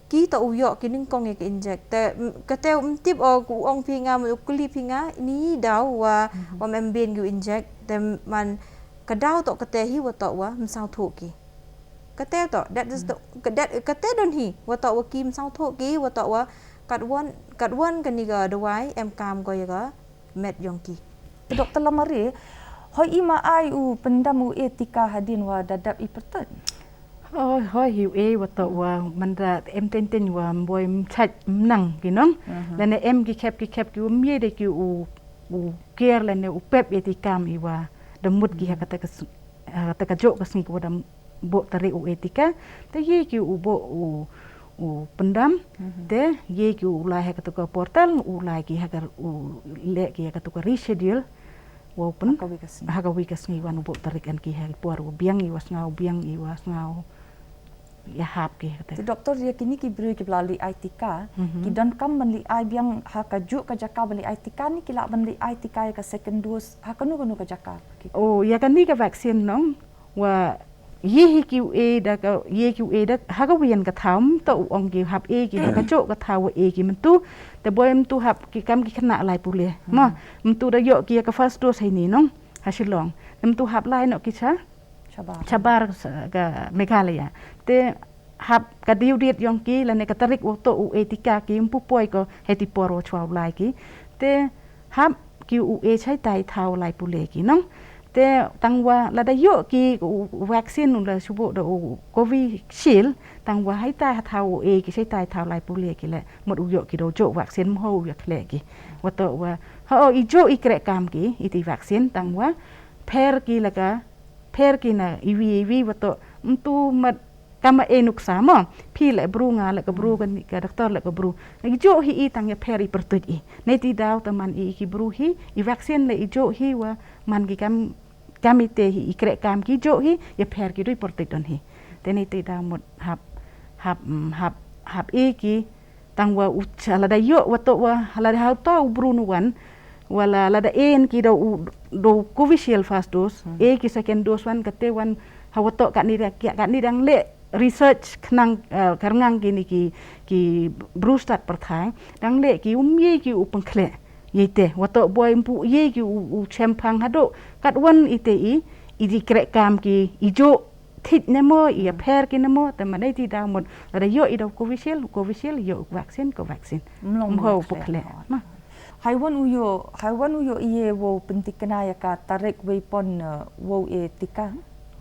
ki to u yo ki ning kong ya ki injek. Te, mm, ka te um tip o ku ong phi nga mu kuli phi nga ni daw wa, wa mem bin ki injek. Te man ka daw to ka te hi wa to wa msaw thu ki. Kate to, that is the, ka-, that, kate don hi, wa to wa kim sang tho ki, wa to wa kat wan, kat wan kani ka dawai em kam ko ya ka met yong ki. Doktor Lamare, hoi i ma ai u pendam u e tika hadin wa dadap i pertet? Oh, hoi hi u e wa to wa manda em ten ten wa mboi mchaj mnang ki nong. Lane em ki khep ki khep ki u mye de ki u, u ker lane u pep e tikam i wa da mut ki ha kata ka s-, ha kata ka jok ka sngi ko da bo tarik u e tika, te ye ki u bo u, u pendam, te ye ki u lai ha katu ka portal, u lai ki ha ka u le ki ha katu ka reschedule, wa u pen, ha ka wi ka sngi. Ha ka wi ka sngi wan u bo tarik an ki ha por u biang i wa sngaw, biang i wa sngaw. Ya hap ki ha kata. Te doktor ya kini ki briew ki bla li ai tika, ki don kam ban li ai biang ha ka ju ka jaka ban li ai tika ni ki la ban li ai tika ya ka second dose, ha kanu kanu ka jaka ki. Oh, ya kani ka vaccine nong, wa ye hi ki u e da ka, ye ki u e da, ha ka wien ka tham, to u ong ki hap e ki, ha ka chok ka thaw wa e ki mentu, te boi mentu hap ki kam ki kena lai pule. Ma, mentu da yok ki ya ka first dose hai ni nong, ha Shillong. Mentu hap lai nok ki cha, Shabar. Shabar ka Meghalaya. Te hap ka due date yong ki lane ka tarik wa toh u e tika ki ym pu poi ko heti por wa chwa u lai ki. Te hap ki u e chai tai thaw lai pule ki nong. Te tang wa lada yoh ki u vaccine u la shu buh da u Covishield, tang wa haitai ha thaw u e ki chai tai thaw lai pule ki le mut u yoh ki do joh vaccine mho u ya khle ki. Wa toh wa ha o i joh i kreh kam ki i ti vaccine tang wa pher ki la ka pher ki na iwi iwi wa toh mtu mat kama e nuksa mo. Phi le bru nga le ka bru ka ni- ka doktor le ka bru. Ngi joh hi i tang ya pher i pertuit i. Nei ti daw ta man i ki bru hi i vaccine le i joh hi wa man ki kam kam i te hi i kreh kam ki joh hi ya pher ki dui pertuit don hi. Te nei ti daw mut hap hap mm, hap hap i ki tang wa u cha lada yoh wa toh wa lada hau ta u bru nu wan wala lada en ki da u do Covishield first dose e ki second dose wan kate wan ha wa toh ka ni da ki ka ni dang le research khnang eh, karngang ki ni ki ki bru stat perthai dang le ki um ye ki u pengkhle ye te wa toh boi mpu ye ki u, u chempang hado kat wan i te i i di kreh kam ki i jo thit ne mo i ya pher ki ne mo te ma dei ti da mut lada yoh i da Covishield Covishield yoh vaccine ko vaccine. Mlong mho pengkhle. Hai wan u yoh hai wan u yoh i ye wo pentikna ya ka tarik wei pon eh, wo e tika.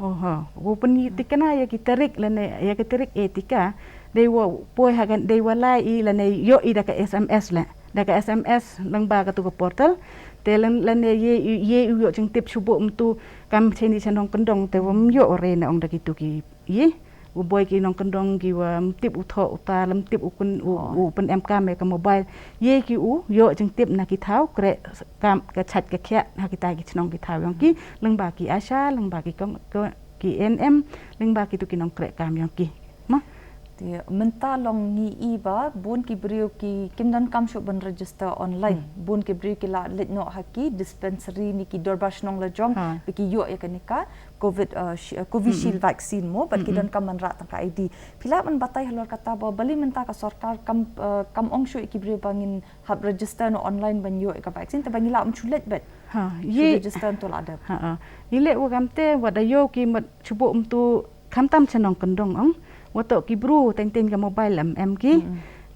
Oho, wo pentikna ya ki tarik lane ya ki tarik e tika dei wo poi hagan dei wa lai i lane yoh i da ka S M S le da ka S M S lang ba ka tu ka portal. Te lane ye ye u yoh jingtip shu buh mtu kam cheni cha nongkyndong te wa m yoh re na ong da ki tu ki ye u boi ki nongkyndong ki wa m tip u thoh u ta lam tip u kun u pen em kam e ka mobile ye ki u yoh jingtip na ki thaw kreh kam ka chait ka khiah ha ki tai ki chnong ki thaw yong ki lang ba ki asha lang ba ki kong ki N M lang ba ki tu ki nongkreh kam yong ki. Ma. Mynta long ngi i ba bun ki briew ki kim don kam shuh ban register online bun ki briew ki la leit noh ha ki dispensary ni ki dorbar shnong la jong ba ki yoh ya kane ka covid uh, Covishield vaccine mo bad ki don kam man rat tang ka I D. Phi lah ban batai halor kata ba bali mynta ka sorkar kam uh, kam ong shuh ki briew ba ngin hap register no online ban yoh ka vaccine te ba ngi lah um chulet bet. Ha, ye register to la dep. Ha. Ile wa kam te wa da yoh ki mat chubo um tu khamtam cha nongkyndong ong. Wa toh ki bru teng teng ka mobile em em ki.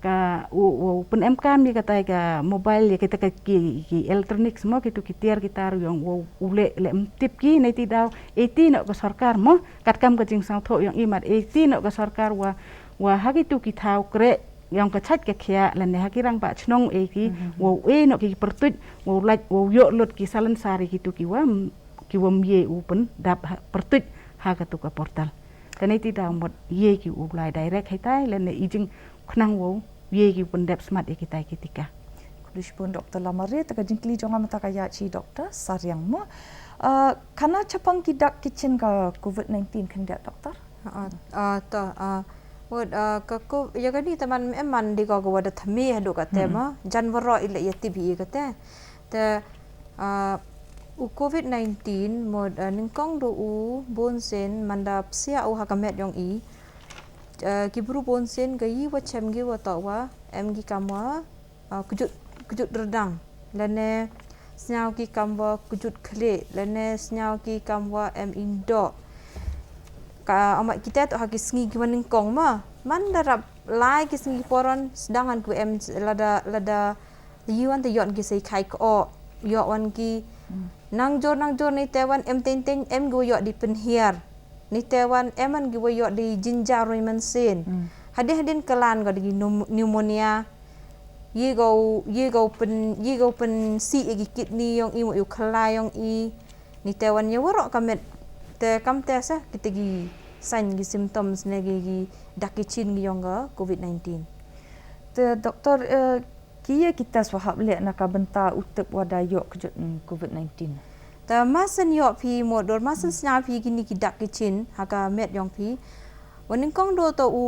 Ka u u pun em kam ye ka tai ka mobile ye kita ka ki ki electronics mo ki tu ki tiar ki tar yong wa u le le em tip ki nei ti daw e ti no ka sorkar mo kat kam ka jing sang tho yong i mat e ti no ka sorkar wa wa ha ki tu ki thaw kre yong ka chait ka khia lane ha ki rang ba chnong e ki wa u e no ki pertuit wa u lait wa u yoh lut ki salan sari ki tu ki wa ki wa mye u pun dap pertuit ha ka tu ka portal. Te nei ti daw mot ye ki u lai direct hai tai lane i jing khnang wa u ye ki u pun dep smat ye ki tai ki tika. Khublei shibun Doctor Lamare, te ka jingkylli jong nga mynta ka ïa chi Doctor Sariang mo. Kana chapang ki dak ki chin ka covid nineteen khyndiat Doctor? Ah, to ah, wot ah, ka ko ya kani teman em man di ko ko wada thami hadu ka tema jan waro ile ya tibi ka te. Te ah, u covid nineteen mod ah, nyngkong do u bonsen manda psia u ha ka met yong i. Ah, ki bru bonsen ga yi wa chem gi wa to wa em gi kamwa ah, kjut kjut redang lane snyaw ki kamwa kjut khle lane snyaw ki kamwa em indo. Ka ama kita to ha ki sngi ki wa nyngkong ma man da rap lai ki sngi poron sdang an ku em lada lada yi wan te yon ki sei khai ko yo wan ki nang jor nang jor ni te wan em teng teng em gu yo di penhiar ni te wan em an gu yo di jinjar roi man sen. Hadin hadin kelan ga di pneumonia. Yi go yi go pen yi go pen si igi kidney yong i mo yu khala yong i. Ni te wan ye waro ka met te kam te sa kita gi sign gi symptoms ne gi gi dak ki chin gi yong ga covid nineteen. Te doktor eh, ki ye ki test wa hap le na ka bynta u tip wa da yo kjut covid nineteen. Te masen yo phi mo dor masen snya phi kini ki dak ki chin ha ka met yong phi. Wa nyngkong do to u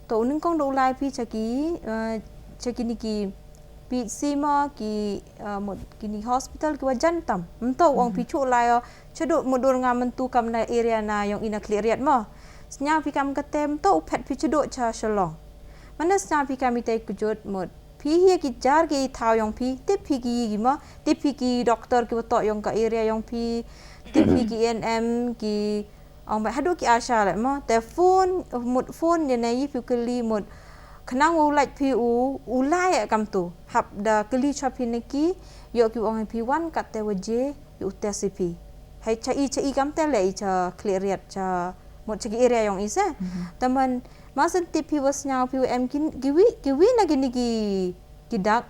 to u nyngkong do u lai phi cha ki eh, cha kini ki P H C mo ki eh, mo kini hospital ki wa jan tam. Mto ong phi chu lai o cha do mo dor nga mentu kam na area na yong ina kli riat mo. Snya phi kam ka tem to u phet phi cha do cha Shillong. Mana snya phi kam i te kjut mo phi hi ki jar ki thaw yong phi tip phi ki yi gi mo tip phi ki doctor ki wa to yong ka area yong phi tip phi ki N M ki Ong ba haduh ki ASHA leh mo, te phone, mut phone ïa ne ïa phi u kylli mut khnang u lait phi u, u lai ïa kam tu. Hap da kylli chwa phi ne ki, ïoh ki ong ïa phi wan kat te waje, ïa u test ïa phi. Hai cha i, cha i kam te leh i cha Khliehriat cha, mut cha ki area ïong i se. Te man, ma sen tip phi wa sñiaw phi u em ki, ki wi, ki wi na ki ni ki, ki dak.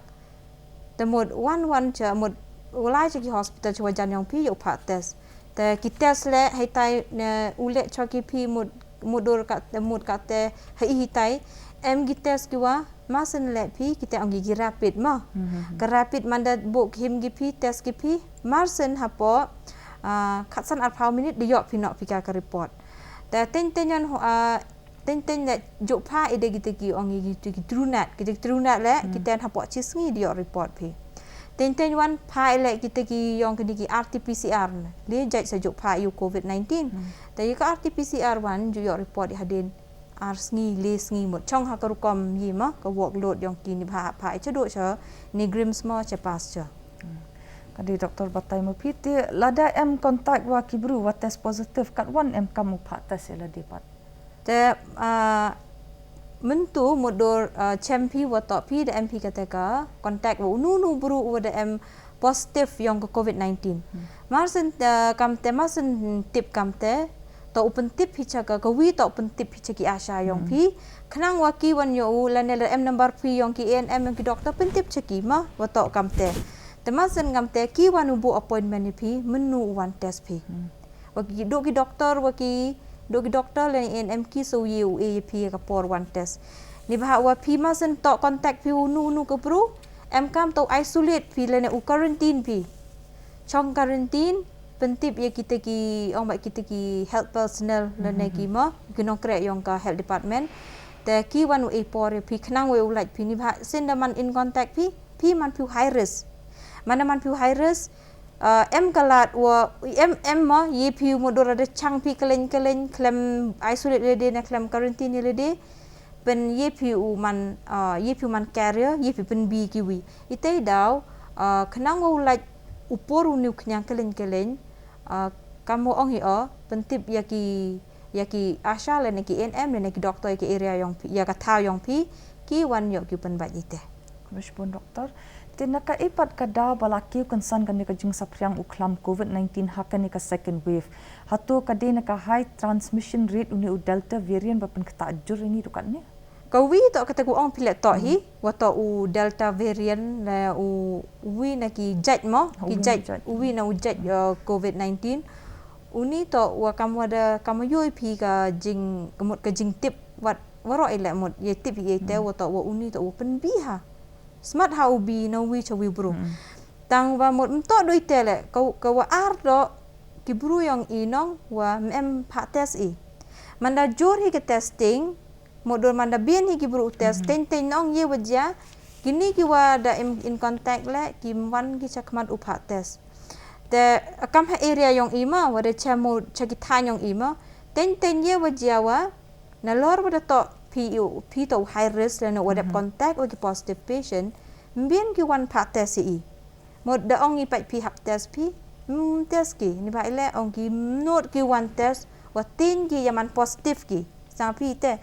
Te mut wan wan cha mut u lai cha ki hospital cha wajan ïong phi ïa u phah test. Te ki test leh hai tai ne u leh cha ki phi mut mut dur kat te mut kat te hai hi tai. Em ki test ki wa ma sen leh phi ki te ong ki ki rapid mo. Ka rapid man da buk him ki phi test ki phi. Mar sen hapo, ah, khatsan arphaw minit da ïoh phi noh phi ka ka report. Te ten ten yon ho, ah, Ten ten leh juk pha i de kita ki ong i kita ki trunat, kita ki trunat leh, kita hapoh chi sngi da ïoh report phi. Ten ten wan pha i leh kita ki ong kini ki RT-PCR. Leh jait sa juk pha ïa u COVID nineteen. Te ïa ka RT-PCR wan juk ïoh report ïa hadien ar sngi, leh sngi mut. Chong ha ka rukom ïa ma, ka workload ïong kini pha, pha i cha do cha, NEIGRIHMS mo cha PASS cha. Ka dei doktor batai mo phi te lada em contact wa ki bru wa test positive kat wan em kam u phah test ïa lade pat. Te, ah, myntu mut dur, ah, chem phi wa toh phi da em phi kata ka contact wa unu unu bru wa da em positive ïong ka COVID nineteen. Mar sen, ah, kam te mar sen tip kam te, toh u pyntip phi cha ka, ka wi toh u pyntip phi cha ki ASHA ïong phi. Khnang wa ki wan ïoh u lane la em number phi ïong ki ANM ïong ki doktor pyntip cha ki ma wa toh kam te. Te mar sen kam te ki wan u bu appointment ïa phi mynnu u wan test phi. Wa ki, do ki doktor, wa ki, do ki doktor lane ANM ki so ye u e phi ka por wan test. Ni bah wa phi ma sen toh contact phi unu unu ka bru, em kam toh isolate phi lane u quarantine phi. Chong quarantine, pyntip ïa kita ki, ong ba kita ki health personnel lane ki ma, ki nongkreh ïong ka health department. Te ki wan u e por ïa phi khnang wa u lait phi ni bah sen da man in contact phi, phi man phi u high risk. Man da man phi u high risk, ah, em ka lad wa, em, em ma, ye phi u mut dur da chang phi kylliñ kylliñ, khlem isolate ïa lade, na khlem quarantine ïa lade, pyn ye phi u man, ah, ye phi u man carrier, ye phi pynbi ki wi. Itei daw, ah, khnang wa u lait u por u ni u khñiang kylliñ kylliñ, ah, kam wa ong hi o, pyntip ïa ki, ïa ki ASHA lane ki ANM lane ki doktor ïa ki area ïong phi, ïa ka thaw ïong phi, ki wan ïoh ki pynbait ite. Khublei shibun doktor. Te na ka ipat ka daw ba la kiew kynsan kane ka jingsaphriang u khlam COVID nineteen ha kane ka second wave. Hato ka dei na ka high transmission rate une u Delta variant ba pynktah jur ïa ngi ruh katne? Ka wi toh kata ka ong phi leh toh hi, wa toh u Delta variant na u wi na ki jait mo, ki jait, u wi na u jait, uh, COVID nineteen. Uni toh wa kam wa da kam wa yoi phi ka jing, ka mut ka jingtip wat waroh i leh mut ye tip i te wa toh wa uni toh wa pynbi ha. Smat ha u bi na wi cha wi bru. Tang wa mut mtoh doi te leh ka, ka wa ar toh ki bru ïong i nong wa mem phah test i. Man da jur hi ka testing, mut dur man da bien hi ki bru test, ten ten nong ye wa jia, kini ki wa da im in contact leh, ki wan ki cha khmat u phah test. Te kam ha area ïong i ma, wa da cha mut cha ki thaw ïong i ma, ten ten ye wa jia wa, na lor wa da toh phi u, phi toh u high risk lane wa da contact wa ki positive patient, mbien ki wan phah test i. Mut da ong i pait phi hap test phi, mm, test ki, ni bah i leh ong ki mut ki wan test, wa tin ki ïa man positive ki, sa phi te.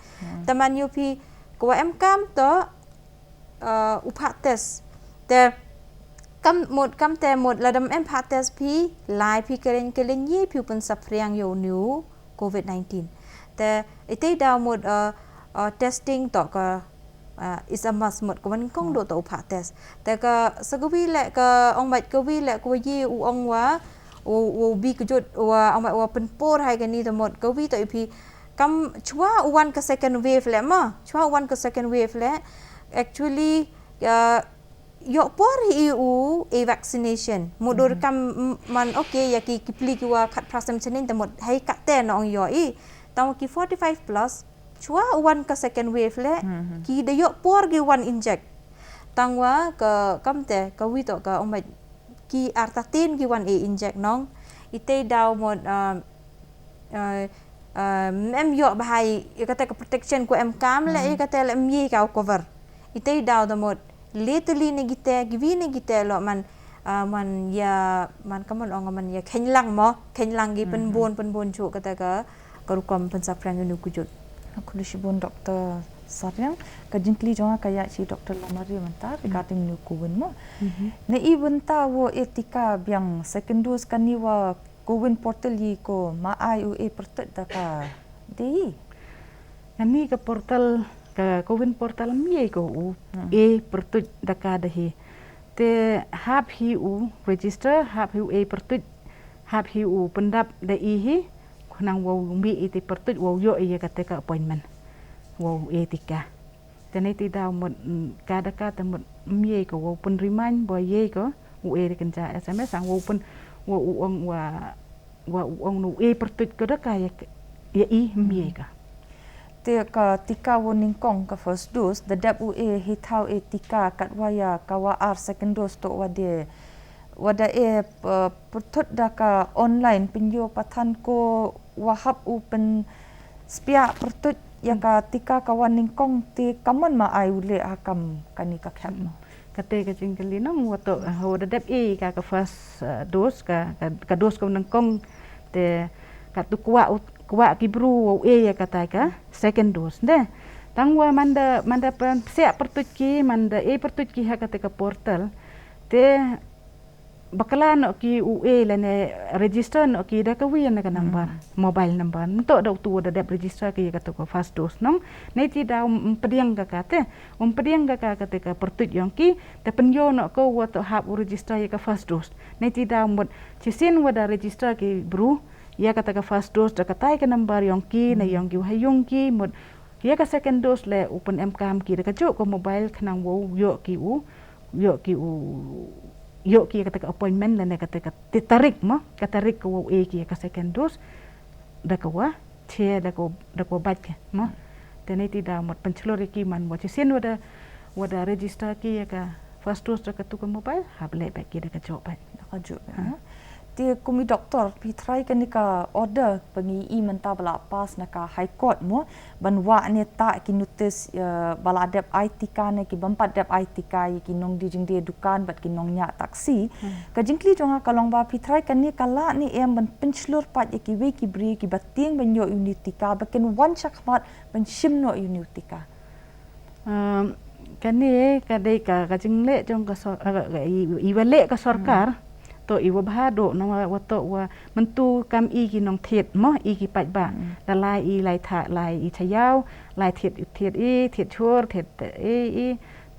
Te man ïoh phi, ko wa em kam toh, uh, u phah test. Te kam mut kam te mut lada mem phah test phi, lai phi kylliñ kylliñ ye phi u pynsaphriang ïa uni u COVID nineteen. Te itei daw mut, uh, uh, testing toh ka, uh, is a must mut ka wan kong do toh u phah test. Te ka sa ka wi leh ka ong bait ka wi leh ka wa ye u ong wa u, u bi kjut wa ong bait wa pynpur hai kani te mut ka wi toh i phi kam chwa u wan ka second wave leh ma. Chwa u wan ka second wave leh. Actually, uh, ïoh por hi u e vaccination. Mut dur kam, mm, man okay ïa ki, ki pli ki wa khat phra sem chyneng te mut hai kat te nong ïoh i. Tang ki forty-five plus, chwa u wan ka second wave leh, ki da ïoh por ki wan inject. Tang wa ka kam te, ka wi toh ka ong bait ki artatien ki wan e inject nong. Itei daw mut, um, uh, uh, mem ïoh bahai, ïa kata ka protection ko em kam leh, ïa kata leh mye ka u cover. Itei daw da mut, literally ne kita, ki wi ne kita lo man, uh, man ïa, man ka man ong man ïa khenlang mo, khenlang ki pynbun, pynbun chu kata ka, Ka rukom pynsaphriang ïa une u kjut. Khublei shibun Doctor Sariang, ka jingkylli jong nga ka ïa shi Doctor Lamare mynta regarding une u Covid mo. Na i bynta wow e tika biang second dose kane wa CoWIN portal i ko ma ai u e pyrtuit da ka dei. Kane ka portal, ka CoWIN portal ym ïa ko u e pyrtuit da ka dei. Te hap hi u register, hap hi u e pyrtuit, hap hi u pyndap da i hi, khnang wow mih i te pyrtuit wow ïoh ïa kata ka appointment wow e tika. Te nei ti daw mut ka da ka te mut ym ïa ko wow pynrimain ba ïa ko u e da kynja S M S ang wow pyn wow u ong wa wa u ong nu e pyrtuit ko da ka ïa i ym ïa ka. Te ka tika wa nyngkong ka first dose da dep u e hi thaw e tika katwa ïa ka wa ar second dose to wa de wa da e pyrtuit da ka online pynïoh pathan ko wa hap u pynspiah pyrtuit ïa ka tika ka wa nyngkong te ka mon ma ai u leh ha kam kane ka khep. Kata ka jingkylli nong wa to ha wa da dep e ka ka first dose ka ka dose ka nyngkong te ka tu kwah kwah ki bru wa u e ïa kata ka second dose de. Tang wa man da man da pynsiah pyrtuit ki man da e pyrtuit ki ha kata ka portal te bakla noh ki u e lane register noh ki da ka wi na ka number mobile number nto da u tu da dep register ki ïa kata ka first dose nong. Nei ti daw ym pdiang ka kata ym pdiang ka ka kata ka pyrtuit ïong ki te pynïoh noh ko wa to hap u register ïa ka first dose. Nei ti daw mut chisien wa da register ki bru ïa kata ka first dose da katai ka number ïong ki na ïong ki wa ha ïong ki mut ïa ka second dose le u pynemkam ki da ka juk ka mobile khnang wow ïoh ki u ïoh ki u ïoh ki ïa kata ka appointment lane kata ka tarik mo ka tarik ka wow e ki ïa ka second dose da ka wa che da ka da ka wa bad ka mo. Te nei ti daw mut pynchlur ïa ki man wa chisien wa da wa da register ki ïa ka first dose da ka tu ka mobile hap leh bad ki da ka juk bad. Da ka juk bad. Te kum i doctor phi trai kane ka order ba ngi i mynta ba la pass na ka High Court mo ban wah ne ta ki notice ba la dep ai tika ne ki bym pat dep ai tika ïa ki nongdie jingdie dukan bad ki nongñiah taxi. Ka jingkylli jong nga ka long ba phi trai kane ka lah ne em ban pynchlur pat ïa ki wei ki briew ki ba tieng ban ïoh ïa une u tika ba kin wan shakhmat ban shim noh ïa une u tika. Kane ka dei ka ka jingleh jong ka sor i wa leh ka sorkar. To i wa bha do na wa to wa myntu kam i ki nongthied mo i ki paidbah da lai i lai tha lai i chayaw lai thied thied i thied chur thied i i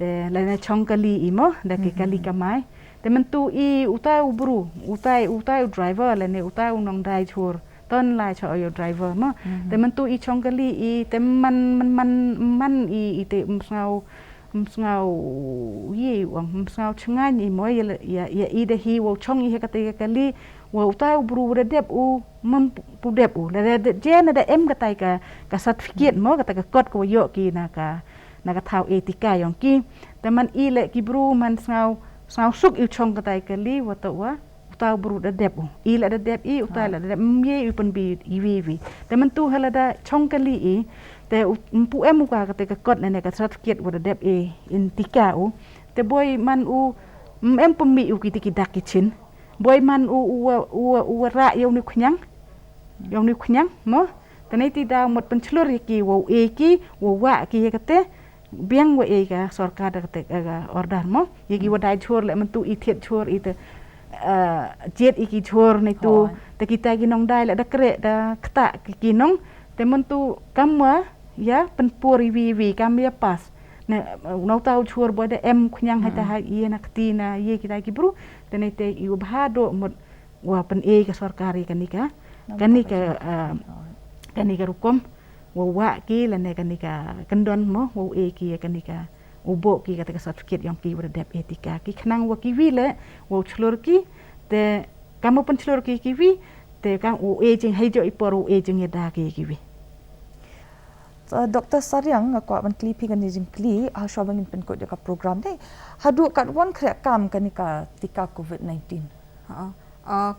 te lai na chong kali i mo da ki kali kamai. Te myntu i utai u bru utai utai u driver lane utai u nongdai chur ton lai cha ïa u driver mo. Te myntu i chong kali i te man man man man i i te um sngaw um sngaw i um sngaw chngaiñ i mo ïa i da hi wow chong i ha kata ka kali wa utai u bru da dep u mem pu dep u la da je na da em katai ka ka certificate mo kata ka kot ka wa ïoh ki na ka na ka thaw e tika ïong ki. Te man i le ki bru man sngaw sngaw suk i u chong katai kali wa ta wa utai u bru da dep u i la da dep i utai la da dep mye i pynbi i wi wi. Te man tu ha la da chong kali i te mpu em u ka kata ka kot na ne ka certificate wa da dep i in tika u te boi man u em pynmi u ki tiki dak ki chin boi man u u u ra ïong ni khñiang ïong ni khñiang mo. Te nei ti da mut pynchlur ïa ki wow e ki wow wa ki ïa kate biang wa e ka sorkar da kate ka order mo ïa ki wa dai chur le myntu i thied chur i te jied i ki chur nei tu te kita ki nong dai le da kre da kta ki nong te myntu kam wa ïa pynpur i wi wi kam ïa pas ne nau tau chur boi da em khñiang hai ta hai ïa na kti na ïa kita ki bru te nei te i wa bha do mut wa pyn e ka sorkar ïa kani ka kani ka kani ka rukom wa wa ki lane kani ka kyndon mo wa e ki ïa kani ka u bo ki kata ka certificate ïong ki wa da dep e tika ki khnang wa ki wi le wa u chlur ki te kam u pynchlur ki ki wi te kam u e jing hai jo i por u e jing ïa da ki ki wi. Doctor Sariang nga kwah ban kli phi kani jingkli ha shwa bangin pynkut ïa ka program dei haduh kat wan khreh kam kani ka tika covid nineteen.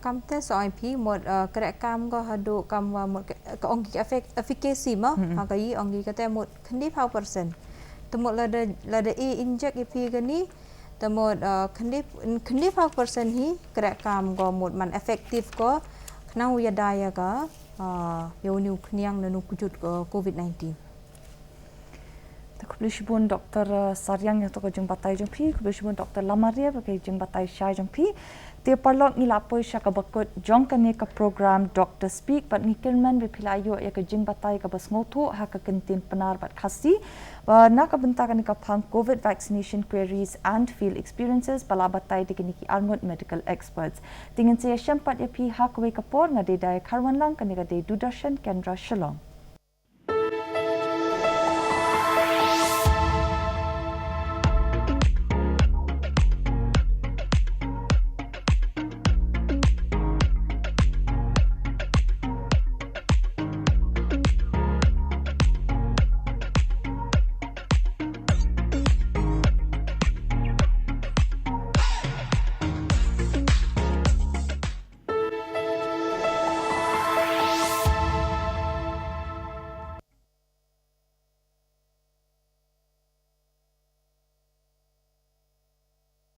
Kam te so ai phi mut kreh kam ko haduh kam wa mut ka ong ki efficacy ma ha ka yi ong ki kate mut khyndiat phaw percent. Te mut lada lada i inject i phi kani te mut khyndiat khyndiat phaw percent hi kreh kam ko mut man effective ko khnang u ïada ïa ka uh, ïa une u khñiang na u kjut uh, covid nineteen. Te khublei shibun Doctor Sariang ïa ka jingbatai jong phi, khublei shibun Doctor Lamare ba ka jingbatai shai jong phi. Te paralok ngi la poi sha kaba kut jong kane ka program Doctor Speak bad ngi kyrmen ba phi la ïoh ïa ka jingbatai kaba sngewthuh ha ka kyntien Pnar bad Khasi. Ba na ka bynta kane ka phang covid vaccination queries and field experiences ba la batai da kine ki arngut medical experts. Te ngin sa ïashem pat ïa phi ha kawei ka por, nga dei Dai Kharwanlang, kane ka dei Doordarshan Kendra Shillong.